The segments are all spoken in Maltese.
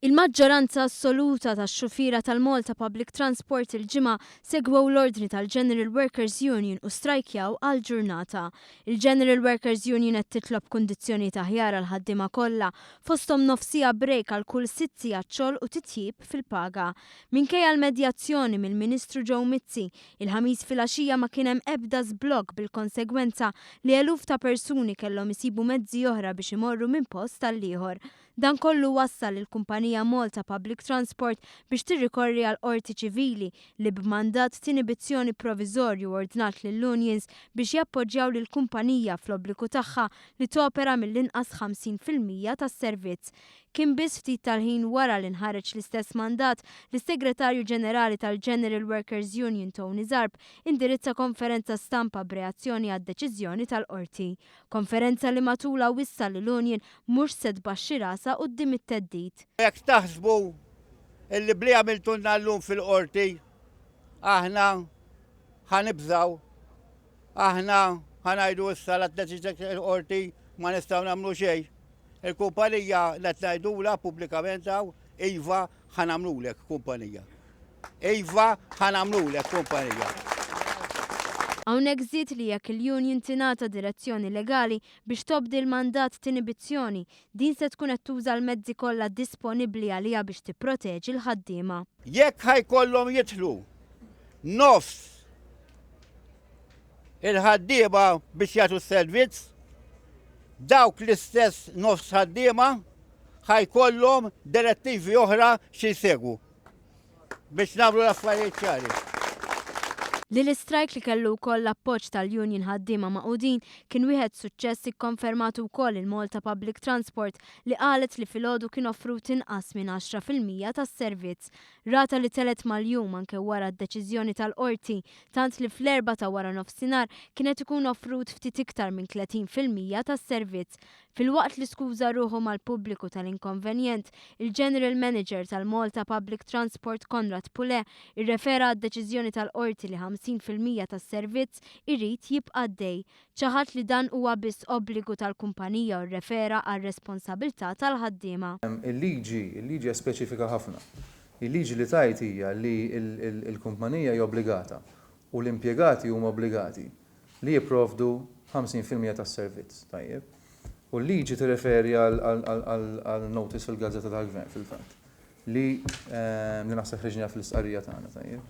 Il-maġġoranza assoluta tax-xufiera tal-Malta Public Transport il-Ġimgħa segwew l-ordni tal-General Workers Union u strajkjaw għal ġurnata. Il-General Workers Union qed titlob kundizzjonijiet aħjar għall-ħaddiema kollha, fosthom nofs siegħa break għal kull sitt sigħat xogħol u titjib fil-paga. Minkejja l-medjazzjoni mill-Ministru Joe Mizzi, il-Ħamis filgħaxija ma kien hemm ebda żblokk bil-konsegwenza li eluf ta' persuni kellhom isibu mezzi oħra biex imorru minn post għall-ieħor. Dan kollu wassal lill-kumpanija Malta Public Transport biex tirrikorri għall-Qorti Ċivili li b'mandat t'inibizzjoni proviżorju ordnat lill-unions biex jappoġġjaw lill-kumpanija fl-obbligu tagħha li topera mill-inqas 50% tas-servizz. Kien biss ftit tal-ħin wara li nħareġ l-istess mandat li s-Segretarju Ġenerali tal-General Workers Union Tony Zarb indirizza konferenza stampa b'reazzjoni għad-deċiżjoni tal-Qorti. Konferenza li matulha wissa li l-union mhux se tbaxxi rasha quddiem it-theddid. Jekk taħsbu illi b'li għamiltulna llum fil-Qorti aħna ħa nibżgħu, aħna ħa ngħidu issa la ddeċidiet il-Qorti ma nistgħu nagħmlu xejn. Il-kumpanija qed ngħidulha pubblikament hawn, iva ħa nagħmlulek kumpanija. Iva, ħa nagħmlulek kumpanija. Hawnhekk żied li jekk il-union tingħata direzzjoni legali biex tobdi l-mandat t'inibizzjoni, din se tkun qed tuża l-mezzi kollha disponibbli għaliha biex tipproteġi l-ħaddiema. Jekk ħa jkollhom jidħlu nofs il-ħaddiema biex jagħtu s-servizz, dawk l-istess nofs ħaddiema ħa jkollhom direttivi oħra xi jsegwu. Biex nagħmlu l-affarijiet ċari. Li l-istrajk li kellu wkoll l-appoġġ tal-Union Ħaddiema Magħqudin kien wieħed suċċess ikkonfermatu wkoll il-Malta Public Transport li qalet li filgħodu kien offrut inqas minn 10% tas-servizz. Rata li telgħet mal-jum anke wara d-deċiżjoni tal-Qorti tant li fl-Erbgħa ta' waranofsinhar kien qed ikun offrut ftit iktar minn 30% tas-servizz. Filwaqt li skuża ruħu mal-pubbliku tal-inkonvenjent, il-General Manager tal-Malta Public Transport Konrad Pulè irrefera għad-deċiżjoni tal-Qorti li 50% tas-servizz irid jibqa' għaddej. Ċaħad li dan huwa biss obbligu tal-kumpanija u rrefera għar-responsabilità tal-ħaddiema. Il-liġi, il-liġi hija speċifika ħafna. Il-liġi li tgħid hija li l-kumpanija hija obbligata u l-impjegati huma obbligati li jipprovdu 50% tas-servizz, tajjeb. U l-liġi tirreferi għal notice fil-Gazzetta tal-Gvern fil-fatt, li li naħseb ħriġniha fl-istqarrija tagħna, tajjeb,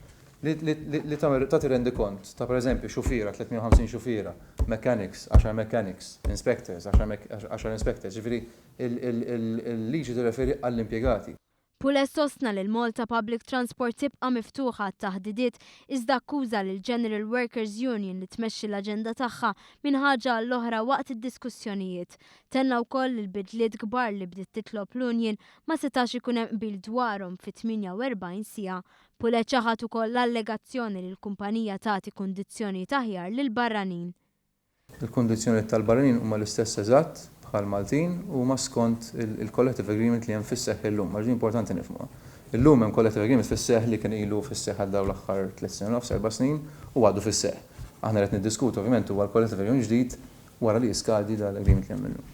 li tagħmel tagħti rendikont ta' pereżempju xufiera, 350 xufiera, mechanics, għaxar mechanics, inspectors, għaxar inspectors, jiġifieri l-liġi tirreferi għall-impjegati. Pulè sostna li l-Malta Public Transport tibqa' miftuħa għat-taħdidiet iżda akkuża lill-General Workers Union li tmexxi l-aġenda tagħha minn ħaġa għall-oħra waqt id-diskussjonijiet. Tenna wkoll li l-bidliet kbar li bdiet titlob l-union ma setax ikun hemm qbil dwarhom fi 48 siegħa. Pulè ċaħad ukoll l-allegazzjoni li l-kumpanija tagħti kundizzjonijiet aħjar lill-barranin. Il-kundizzjonijiet tal-barranin huma l-istess eżatt bħall-Maltin u huma skont il-collective agreement li hemm fis-seħħ illum, għax din importanti nifhmuha. Illum hemm collective agreement fis-seħħ li kien ilu fis-seħħ għal dawn l-aħħar tliet snin u nofs, erba' snin u għadu fis-seħħ. Aħna li qed niddiskutu ovvjament huwa l-collective agreement ġdid wara li jiskadi dal-agreement li hemm illum.